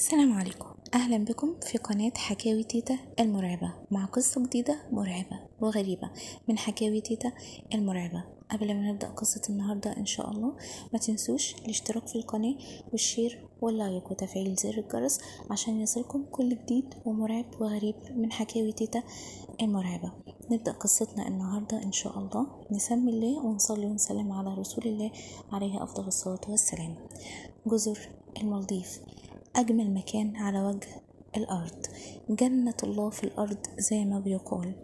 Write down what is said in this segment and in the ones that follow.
السلام عليكم، أهلا بكم في قناة حكاوي تيتا المرعبة مع قصة جديدة مرعبة وغريبة من حكاوي تيتا المرعبة. قبل ما نبدأ قصة النهاردة إن شاء الله ما تنسوش الاشتراك في القناة وال share وال like وتفعيل زر الجرس عشان يصلكم كل جديد ومرعب وغريب من حكاوي تيتا المرعبة. نبدأ قصتنا النهاردة إن شاء الله، نسمي الله ونصلي ونسلم على رسول الله عليه أفضل الصلاة والسلام. جزر المالديف أجمل مكان على وجه الأرض، جنة الله في الأرض زي ما بيقال.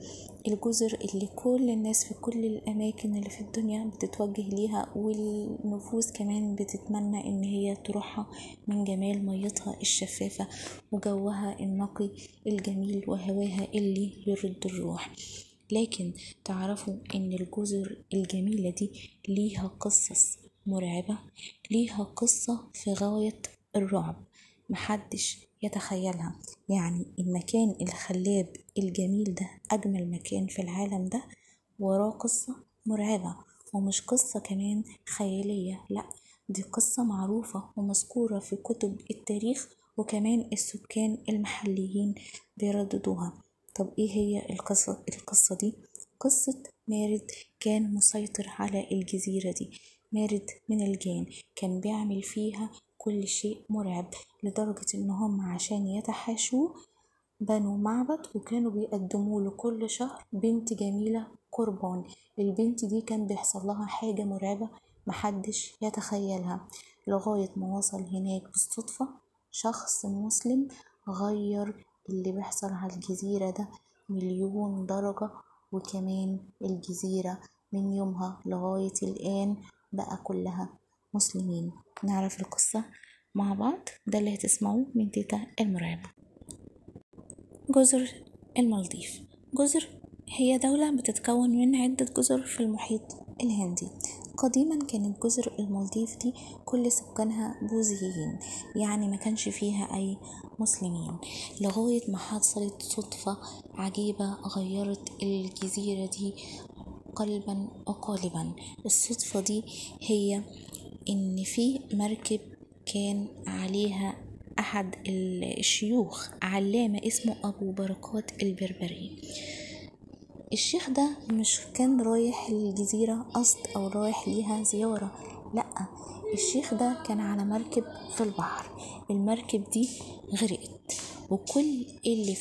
الجزر اللي كل الناس في كل الأماكن اللي في الدنيا بتتوجه ليها، والنفوس كمان بتتمنى إن هي تروحها من جمال ميتها الشفافة وجوها النقي الجميل وهواها اللي يرد الروح. لكن تعرفوا إن الجزر الجميلة دي ليها قصص مرعبة، ليها قصة في غاية الرعب محدش يتخيلها. يعني المكان الخلاب الجميل ده، أجمل مكان في العالم ده، وراه قصة مرعبة، ومش قصة كمان خيالية، لا دي قصة معروفة ومذكورة في كتب التاريخ، وكمان السكان المحليين بيرددوها. طب ايه هي القصة دي؟ قصة مارد كان مسيطر على الجزيرة دي، مارد من الجان، كان بيعمل فيها كل شيء مرعب، لدرجة ان هم عشان يتحاشوه بنوا معبد وكانوا بيقدموا له كل شهر بنت جميلة قربان. البنت دي كان بيحصل لها حاجة مرعبة محدش يتخيلها، لغاية ما وصل هناك بالصدفة شخص مسلم غير اللي بيحصل على الجزيرة ده 1,000,000 درجة، وكمان الجزيرة من يومها لغاية الآن بقى كلها مسلمين. نعرف القصة مع بعض، ده اللي هتسمعوه من تيتا المرعبة. جزر المالديف، جزر هي دولة بتتكون من عدة جزر في المحيط الهندي. قديما كانت جزر المالديف دي كل سكانها بوذيين، يعني ما كانش فيها أي مسلمين، لغاية ما حصلت صدفة عجيبة غيرت الجزيرة دي قلبا وقالبا. الصدفة دي هي إن في مركب كان عليها أحد الشيوخ علامة اسمه أبو بركات البربري. الشيخ ده مش كان رايح للجزيرة قصد أو رايح ليها زيارة، لأ الشيخ ده كان على مركب في البحر. المركب دي غرقت وكل اللي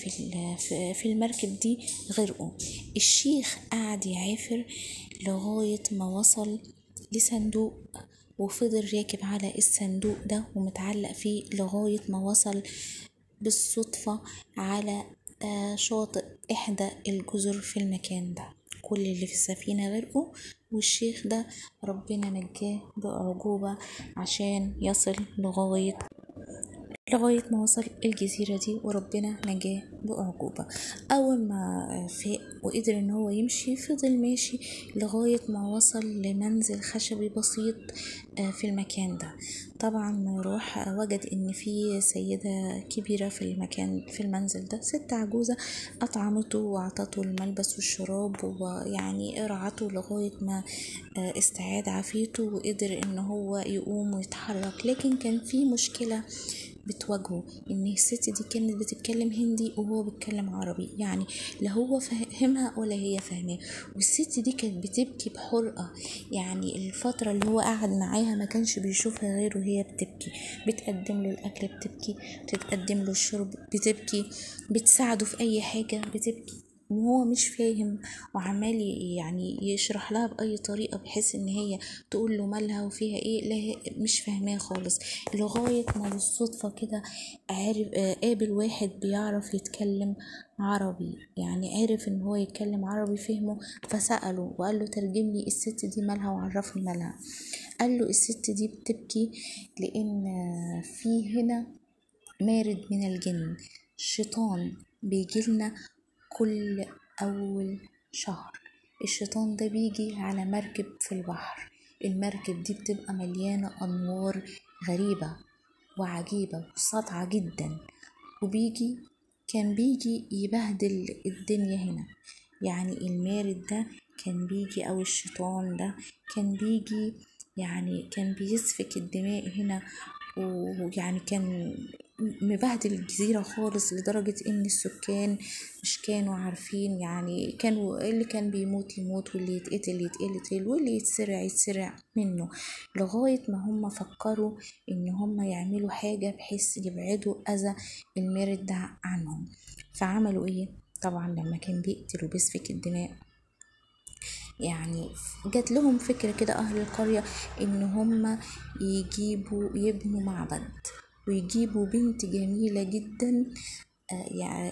في المركب دي غرقوا. الشيخ قعد يعافر لغاية ما وصل لصندوق، وفضل راكب على الصندوق ده ومتعلق فيه لغاية ما وصل بالصدفة على شاطئ إحدى الجزر في المكان ده. كل اللي في السفينة غرقوا، والشيخ ده ربنا نجاه بأعجوبة عشان يصل لغاية ما وصل الجزيرة دي، وربنا نجاه بأعجوبة. أول ما فاق وقدر إن هو يمشي فضل ماشي لغاية ما وصل لمنزل خشبي بسيط في المكان ده. طبعا ما راح وجد إن في سيدة كبيرة في المكان في المنزل ده، ست عجوزة، أطعمته وأعطته الملبس والشراب، ويعني رعته لغاية ما استعاد عافيته وقدر إن هو يقوم ويتحرك. لكن كان في مشكلة بتواجهه، ان الست دي كانت بتتكلم هندي وهو بيتكلم عربي، يعني لا هو فاهمها ولا هي فاهماه. والست دي كانت بتبكي بحرقة، يعني الفترة اللي هو قعد معاها ما كانش بيشوفها غير وهي بتبكي، بتقدم له الاكل بتبكي، بتقدم له الشرب بتبكي، بتساعده في اي حاجة بتبكي، وهو مش فاهم وعمال يعني يشرح لها بأي طريقة بحيث ان هي تقول له مالها وفيها ايه، لا مش فاهماه خالص. لغاية ما بالصدفة كده عرف قابل واحد بيعرف يتكلم عربي، يعني عرف ان هو يتكلم عربي فهمه، فسأله وقال له ترجم لي الست دي مالها وعرفني مالها. قال له الست دي بتبكي لان في هنا مارد من الجن، شيطان بيجيلنا كل أول شهر. الشيطان ده بيجي على مركب في البحر، المركب دي بتبقى مليانة أنوار غريبة وعجيبة وساطعة جدا، وبيجي كان بيجي يبهدل الدنيا هنا. يعني المارد ده كان بيجي أو الشيطان ده كان بيجي، يعني كان بيسفك الدماء هنا، ويعني كان مبهدل الجزيرة خالص، لدرجة ان السكان مش كانوا عارفين، يعني كانوا اللي كان بيموت يموت، واللي يتقتل يتقتل، واللي يتسرع يتسرع منه، لغاية ما هم فكروا ان هم يعملوا حاجة بحيث يبعدوا اذى المارد ده عنهم. فعملوا ايه؟ طبعا لما كان بيقتل وبيسفك الدماء، يعني جات لهم فكرة كده اهل القرية ان هم يجيبوا يبنوا معبد ويجيبوا بنت جميلة جدا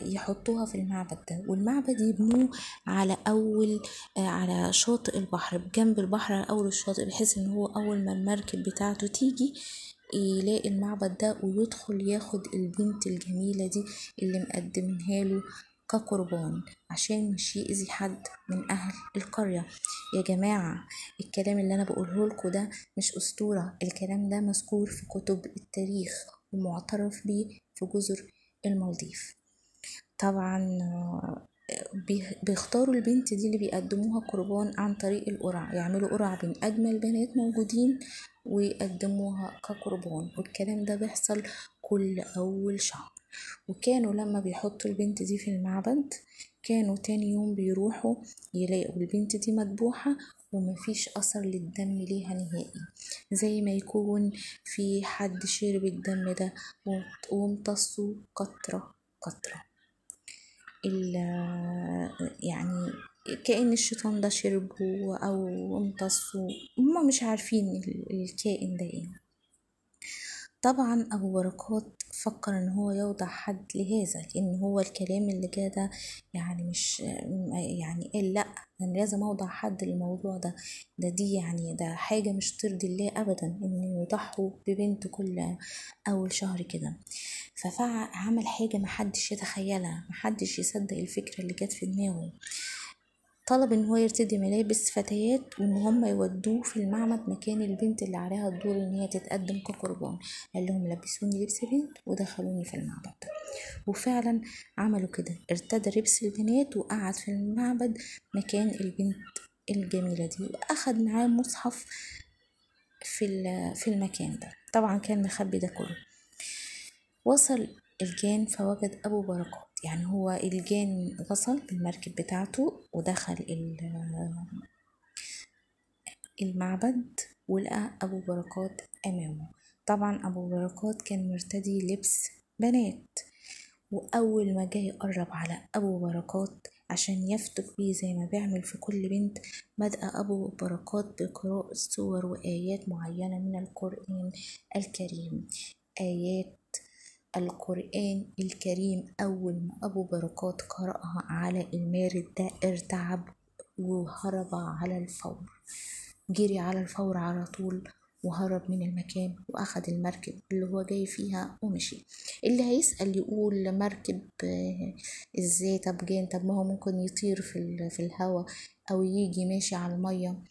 يحطوها في المعبد ده، والمعبد يبنوه على اول على شاطئ البحر، بجنب البحر على اول الشاطئ، بحيث ان هو اول ما المركب بتاعته تيجي يلاقي المعبد ده ويدخل ياخد البنت الجميلة دي اللي مقدمينها له كقربان، عشان مش يأذي حد من أهل القرية. يا جماعة الكلام اللي أنا بقوله لكم ده مش أسطورة، الكلام ده مذكور في كتب التاريخ ومعترف بيه في جزر المالديف. طبعا بيختاروا البنت دي اللي بيقدموها قربان عن طريق القرعة، يعملوا قرعة بين أجمل بنات موجودين ويقدموها كقربان، والكلام ده بيحصل كل أول شهر. وكانوا لما بيحطوا البنت دي في المعبد كانوا تاني يوم بيروحوا يلاقوا البنت دي مذبوحة ومفيش أثر للدم ليها نهائي، زي ما يكون في حد شرب الدم ده وامتصه قطرة قطرة، يعني كأن الشيطان ده شربه أو امتصه، هما مش عارفين الكائن ده ايه. طبعا أبو بركات فكر ان هو يوضع حد لهذا، لان هو الكلام اللي جا ده يعني مش يعني قال لا انا لازم اوضع حد للموضوع ده، ده دي يعني ده حاجة مش ترضي الله ابدا ان يضحوا ببنت كل اول شهر كده. فعمل حاجة محدش يتخيلها، محدش يصدق الفكرة اللي جت في دماغه. طلب ان هو يرتدي ملابس فتيات وان هم يودوه في المعبد مكان البنت اللي عليها الدور ان هي تتقدم كقربان. قال لهم لبسوني لبس بنت ودخلوني في المعبد، وفعلا عملوا كده، ارتدى لبس البنات وقعد في المعبد مكان البنت الجميلة دي، واخد معاه مصحف في المكان ده. طبعا كان مخبي ده كله. وصل الجان فوجد أبو بركات، يعني هو الجان وصل بالمركب بتاعته ودخل المعبد ولقى أبو بركات أمامه. طبعا أبو بركات كان مرتدي لبس بنات، وأول ما جاي يقرب على أبو بركات عشان يفتك بيه زي ما بيعمل في كل بنت، بدأ أبو بركات بقراءة سور وآيات معينة من القرآن الكريم. آيات القرآن الكريم أول ما أبو بركات قرأها على المارد ده ارتعب وهرب على الفور، جري على الفور على طول وهرب من المكان، وأخد المركب اللي هو جاي فيها ومشي. اللي هيسأل يقول مركب ازاي؟ طب جان، طب ما هو ممكن يطير في الهواء أو يجي ماشي على المية.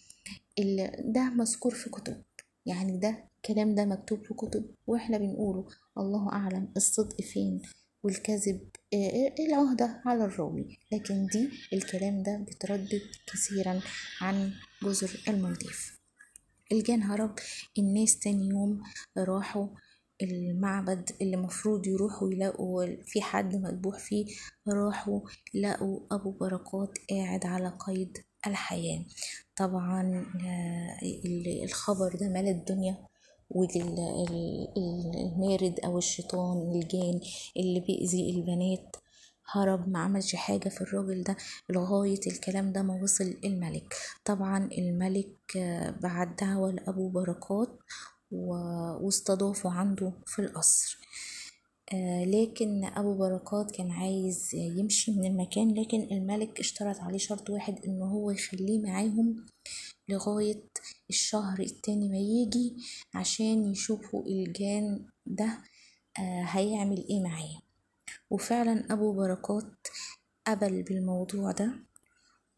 ده مذكور في كتب، يعني ده الكلام ده مكتوب في كتب واحنا بنقوله، الله أعلم الصدق فين والكذب العهدة على الراوي، لكن دي الكلام ده بيتردد كثيرا عن جزر المالديف. الجان هرب، الناس تاني يوم راحوا المعبد اللي مفروض يروحوا يلاقوا في حد مذبوح فيه، راحوا لقوا أبو بركات قاعد على قيد الحياة. طبعا الخبر ده مال الدنيا، والمارد أو الشيطان الجان اللي بيأذي البنات هرب، ما عملش حاجة في الراجل ده لغاية الكلام ده ما وصل الملك. طبعا الملك بعت دعوة لأبو بركات واستضافه عنده في القصر، لكن أبو بركات كان عايز يمشي من المكان، لكن الملك اشترط عليه شرط واحد، إنه هو يخليه معاهم لغاية الشهر التاني ما يجي عشان يشوفوا الجان ده هيعمل ايه معاه. وفعلا أبو بركات قبل بالموضوع ده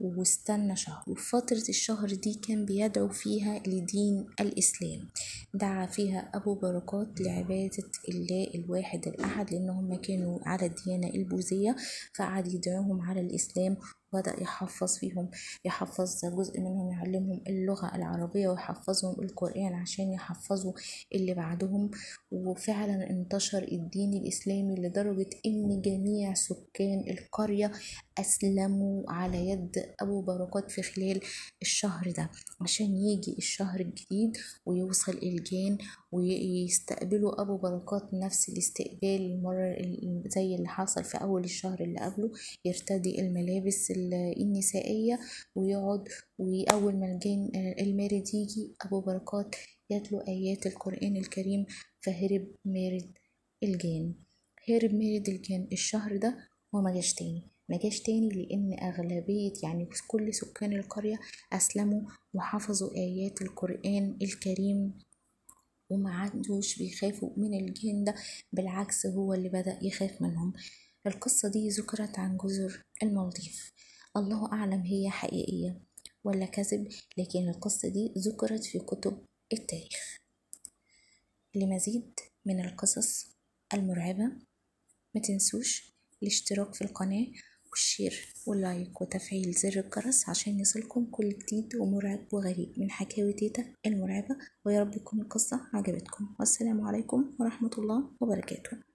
واستنى شهر، وفي فترة الشهر دي كان بيدعو فيها لدين الإسلام. دعا فيها أبو بركات لعبادة الله الواحد الأحد، لأن هم كانوا على الديانة البوذية، فقعد يدعوهم على الإسلام وبدأ يحفظ فيهم، يحفظ جزء منهم، يعلمهم اللغة العربية ويحفظهم القرآن عشان يحفظوا اللي بعدهم. وفعلا انتشر الدين الإسلامي لدرجة إن جميع سكان القرية أسلموا على يد أبو بركات في خلال الشهر ده، عشان يجي الشهر الجديد ويوصل الجان ويستقبلوا أبو بركات نفس الاستقبال المرة زي اللي حصل في أول الشهر اللي قبله، يرتدي الملابس النسائية ويقعد، وأول ما الجان المارد يجي أبو بركات يتلو آيات القرآن الكريم. فهرب مارد الجان، هرب مارد الجان الشهر ده وما جاش تاني، ما جاش تاني، لأن أغلبية يعني كل سكان القرية أسلموا وحفظوا آيات القرآن الكريم وما عادوش بيخافوا من الجن ده، بالعكس هو اللي بدأ يخاف منهم. القصة دي ذكرت عن جزر المالديف، الله أعلم هي حقيقية ولا كذب، لكن القصة دي ذكرت في كتب التاريخ. لمزيد من القصص المرعبة ما تنسوش الاشتراك في القناة وال share وال like وتفعيل زر الجرس عشان يصلكم كل جديد ومرعب وغريب من حكاوي تيتا المرعبة. ويا رب تكون القصة عجبتكم، والسلام عليكم ورحمة الله وبركاته.